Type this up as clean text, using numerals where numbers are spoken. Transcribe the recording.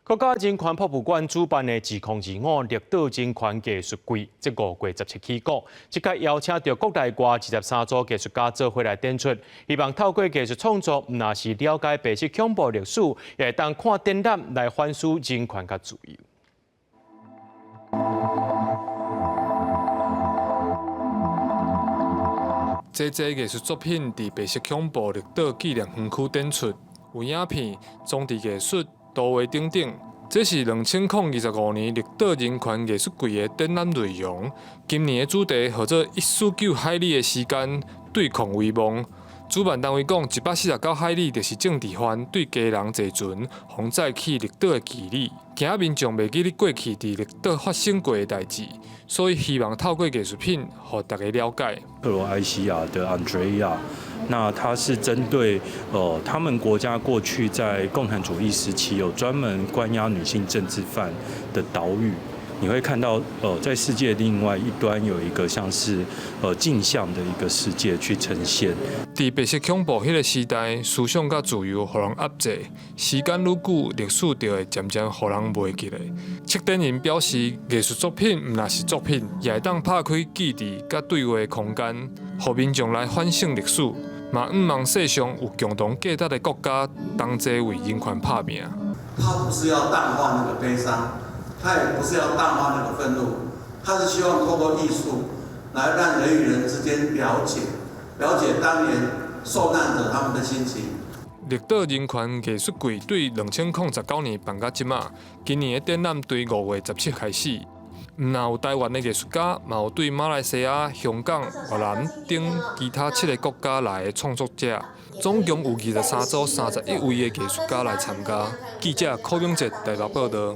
國家人權博物館主辦的2025綠島人權藝術季，這5月17起講，這屆邀請著國內外23組藝術家做伙來展出，希望透過藝術創作，毋但是了解白色恐怖歷史，也會當看展覽來反思人權佮自由。這這藝術作品佇白色恐怖綠島紀念園區展出，有影片、裝置藝術、圖畫等等。這是2025年綠島人權藝術季的展覽內容。今年的主題號做149海里的時間對抗遺忘。主辦單位講，149海里就是政治犯對家人坐船，予載去綠島的距離，驚民眾袂記得過去佇綠島發生過的代誌，所以希望透過藝術品，予大家了解。克羅埃西亞的 Andrea，那他是針對他們國家過去在共產主義時期有專門關押女性政治犯的島嶼。你會看到，在世界另外一端有一個像是鏡像的一個世界去呈現。佇白色恐怖彼个時代，思想佮自由予人壓制，時間愈久，歷史就會漸漸予人袂記咧。策展人表示，藝術作品毋但是作品，也會當拍開記憶佮對話的空間，予民眾來反省歷史，嘛向望世上有共同價值的國家同齊為人權拍拚。他不是要淡化那個悲傷。他也不是要淡化那個憤怒，他是希望透過藝術來讓人與人之間了解，了解當年受難者他們的心情。綠島人權藝術季對2019年辦到這馬，今年的展覽對5月17開始，毋但有台灣的藝術家，嘛有對馬來西亞、香港、越南等其他七个國家來的創作者，總共有23組31位的藝術家來參加。記者柯永哲台北報導。